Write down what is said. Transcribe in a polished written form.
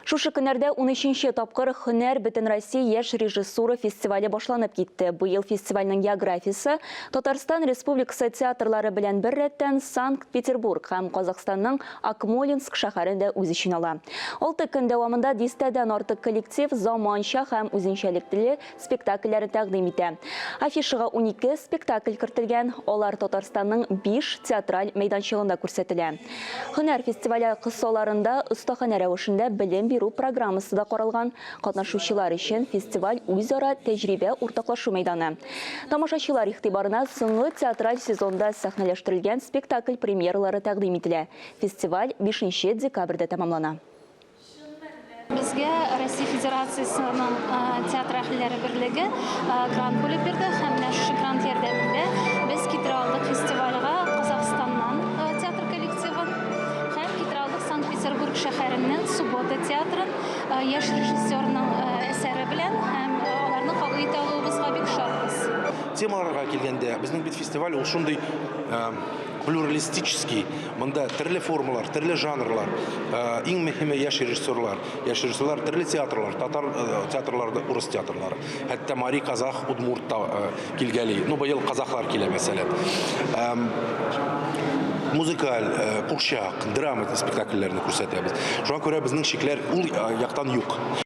Шушы көннәрдә унөченче тапкыр Һөнәр Бөтенроссия яшь режиссура фестивале башланып китте. Быел фестивальнең географиясе Татарстан Республикасы театрлары белән беррәттән Санкт-Петербург һәм Казахстанның Акмолинск шәһәрен дә үз эченә ала. Алты көн дәвамында дистәдән артык коллектив заманча һәм үзенчәлекле спектакльләрен тәкъдим итә. Афишага 12 спектакль кертелгән, алар Татарстанның биш театраль мәйданчыгында күрсәтелә. Һөнәр фестивале кысаларында остаханә рәвешендә белем бирү программасы да каралган. Катнашучылар өчен фестиваль үзара тәҗрибә уртаклашу мәйданы. Тамашачылар игътибарына соңгы театраль сезонда сәхнәләштерелгән спектакль премьералары тәкъдим ителә. Фестиваль бишенче декабрьдә тәмамлана. Безгә Россия Федерациясенең театр әһелләре берлеге грант бүлеп бирде һәм менә шушы грант ярдәмендә без китерә алдык фестивальгә Казахстаннан театр коллективын һәм китерә алдык Санкт-Петербург шәһәреннән Суббота театрын яшь режиссерның әсәре белән һәм аларны кабул итә алуыбызга бик шатбыз. Темаларга килгәндә, безнең бит фестиваль ул шундый плюралистический, монда төрле формалар, төрле жанрлар, э, иң мөһиме яшь режиссерлар, яшь режиссерлар төрле театрлар, татар э, театрлары, урыс театрлары, хәтта мари, казах, удмурт та э, килгәли. Ну, быел казахлар килә, мәсәлән. Музыкаль, курчак, драма спектакльләрне күрсәтәбез. Шуңа күрә безнең чикләр ул яктан юк.